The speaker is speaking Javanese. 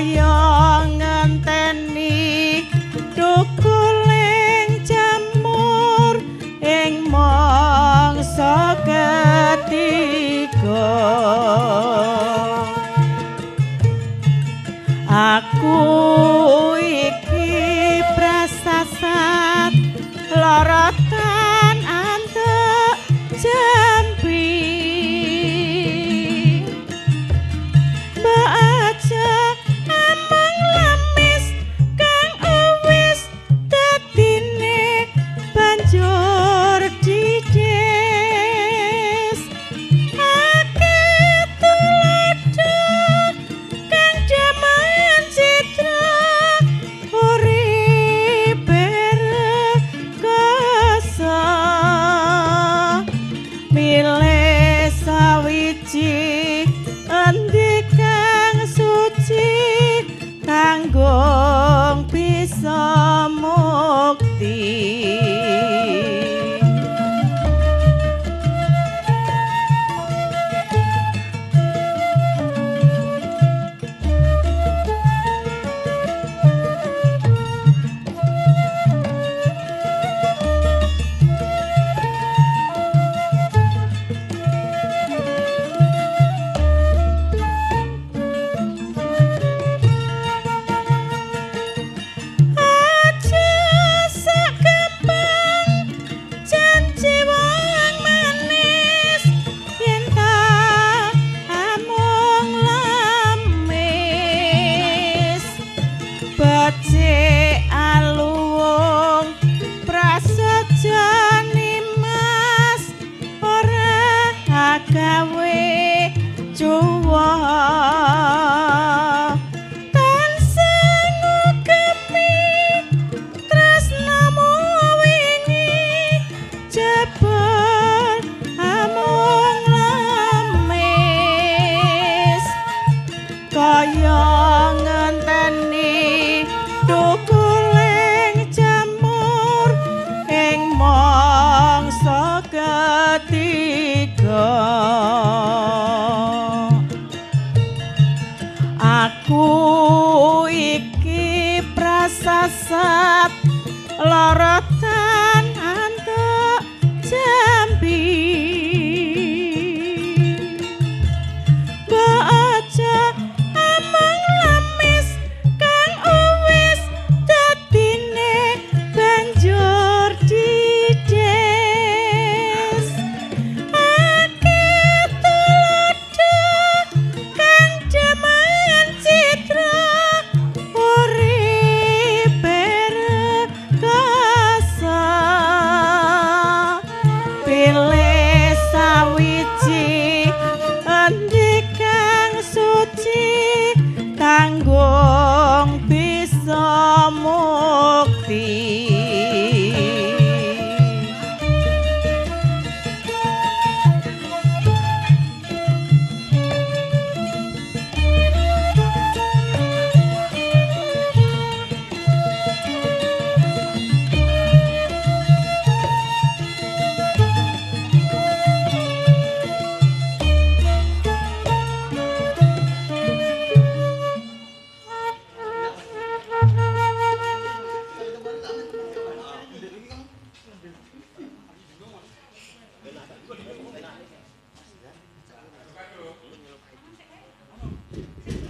Kaya ngenteni dukuling jamur ing mangsa ketiga. Aku iki prasasat lorotan antuk jampi. Mbok aja amung lamis kang wis dadine banjur dides. Akeh tuladha kang jaman citra uripe rekasa. Milih sawiji endi kang suci kanggo bisa mukti. Aja sak gampang janji wong manis yen ta amung lamis. Becik aluwung prasaja nimas ora gawe cuwa. Tansah ngugemi tresnamu wingi jebul amung lamis. Kaya ngenteni dukuling jamur ing mangsa ketiga. Aku iki prasasat lorotan